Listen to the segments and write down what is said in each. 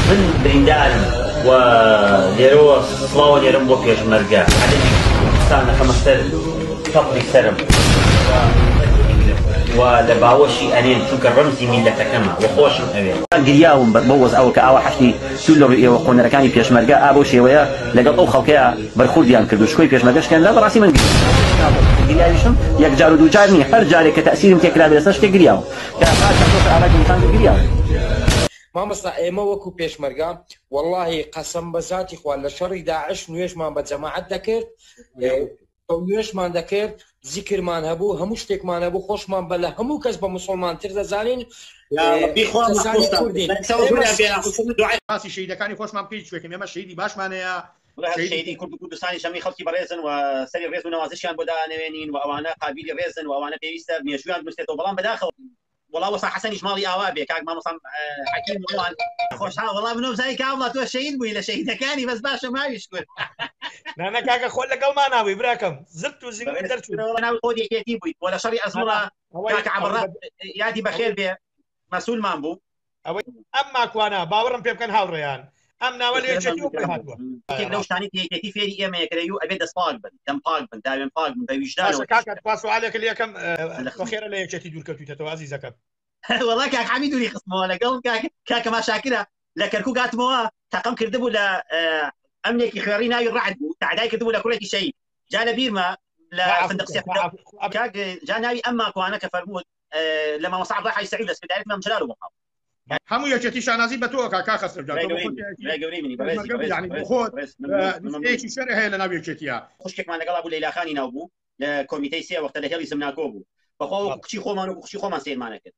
من بریندارم و لێرەوە سڵاو ئەنێرم بۆ پێشمەرگە عەلەمی کوردستان ئەخەمە سەر تەپڵی سەرم و لە باوەشی ئەنێم چونکە ڕەمزی میللەتەکەمە و خۆشم ئەوێ. گریاوم بەو وەزعەوە کە ئاوا حەشدی سوور لە ڕووی ئێوە قۆنەرەکانی پێشمەرگە ئا بەو شێوەیە لەگەڵ ئەو خەڵکەیا بەرخوردیان کرد و شکۆی پێشمەرگە شکێنرا بەڕاستی من گریاویشم یەک جار و دوو جار نییە هەر جارێک کە تەئسیرم تێکرابێ لەسەر شتێک گریاوم کە پاشان تۆ کە ئالای کوردستان کرد گریاوم. مامۆستا ئێمە وەکو پێشمەرگە وەڵاهی قەسەم بە زاتی خوا لە شەڕی داعش نوێژمان بە جەماعەت دەکرد نوێژمان دەکرد زیکرمان هەبوو هەموو شتێکمان هەبوو خۆشمان بە لە هەموو کەس بە مسلمانتر دەزانین باسی شەهیدەکانی خۆشمان بکەین چوێکم ئێمە شەهیدی باشمان هەیە شەهیدی کورد و کوردستانی شەمی خەڵکی بەڕێزن و سەری ڕێز و نەوازشیان بۆ دانەوێنین و ئەوانە قابیلی ڕێزن و ئەوانە پێویستە مێژوویان بنووسێتەوە بەڵام بەداخەوە وەڵا وەسا حەسەنیش ماڵی ئاوا بێ کاک مامۆستا حەکیم ئەوان خۆشحاڵ وەڵا منۆ زای کاوڵا تۆ شەهید بووی لە شەهیدەکانی بەس باشە ماویش کرد نانا کاکە خۆ لەگەڵمان ناوی براکەم زرت و زینگ دەرچوو ناو خۆ یەکێتی بووی وە لە شەڕی ئەزموڕا کاکە عەبڕا یادی بەخێر بێ مەسوولمان بوو ئەوەی ئەم ماکوانە باوەڕم پێ بکەن هاوڕێیان ئەم ناوە لە یەکێتی وەک هاتووە. یەکێک لەو شتانەی کە یەکێتی فێری ئێمەیە کە لەیو ئەبێ دەست پاک بن، دەم پاک بن، داوێن پاک بن، بە ویژدانەوە باشە کاکە تخوا سوالێکت لێ ئەکەم تۆ خێرە لە یەکێتی دوور کەوتویتەتەوە ئازیزەکەم؟ وەڵا کاک حەمید دووری خستمەوە لەگەڵ کاک کاکەما شاکرە لە کەرکوک هاتمەوە تەقەم کردبوو لە ئەمنێکی خوێڕی ناوی ڕەعد بوو تەعدای کردبوو لە کوڕێکی شەهید جا لە بیرمە لە فندق سێ کاک جا ناوی ئەم ماکوانە کە فەرمووت لە مامۆستا عەبدوڵای حاجی سەعید دەست کرد مام جەلال و بۆ هەموو یەکێتی شانازی بە تۆ ئەکا کا خەسرەو جان تۆ بۆ خۆت نوسەیەکی شەرع هەیە لە ناو یەکێتیە. خوشکێکمان لەگەڵا بوو لەیلا خانی ناو بوو لە کۆمیتەی سێ وەختە لە هێڵی زمناکۆ بوو بەخوا وەکو کچی خۆمان وەکو کچی خۆمان سەیرمان ئەکرد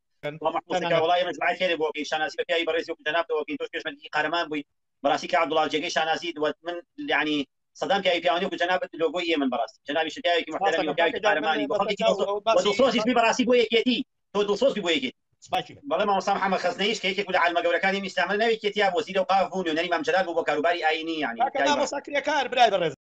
وەڵا ئێمە دوعای خێرێ بۆ ئەکەین شانازی بە پیاوی بەڕێزی وەکو جەنابتەوە ئەکەین تۆش پێشمەرگێکی قارەمان بووی بەڕاستی کاک عەبدوڵا جێگەی شانازیت وە من یەعنی سەدان پیاوی پیاوانی وەکو جەنابت لۆگۆی ئێمەن بەڕاستی جەنابیشت پیاوێکی موحتەرەمی و پیاوێکی قارەمانی بۆ خەڵکێکی دڵسۆز دڵسۆزیش بی بەڕاستی بۆ یەکێتی تۆ دڵسۆز بی بۆ یەکێتی بەڵێ مامۆستا محەمەد خەزنەییش کە یەکێک بوو لە عالمە گەورەکانی ئەم ئیسلامە لە ناو یەکێتیا وەزیرە و قاف بوو نوێنەری مام جەلال بوو بۆ کاروباری ئایینی یانی کاکە مامۆستا کرێکار برای بەڕێز.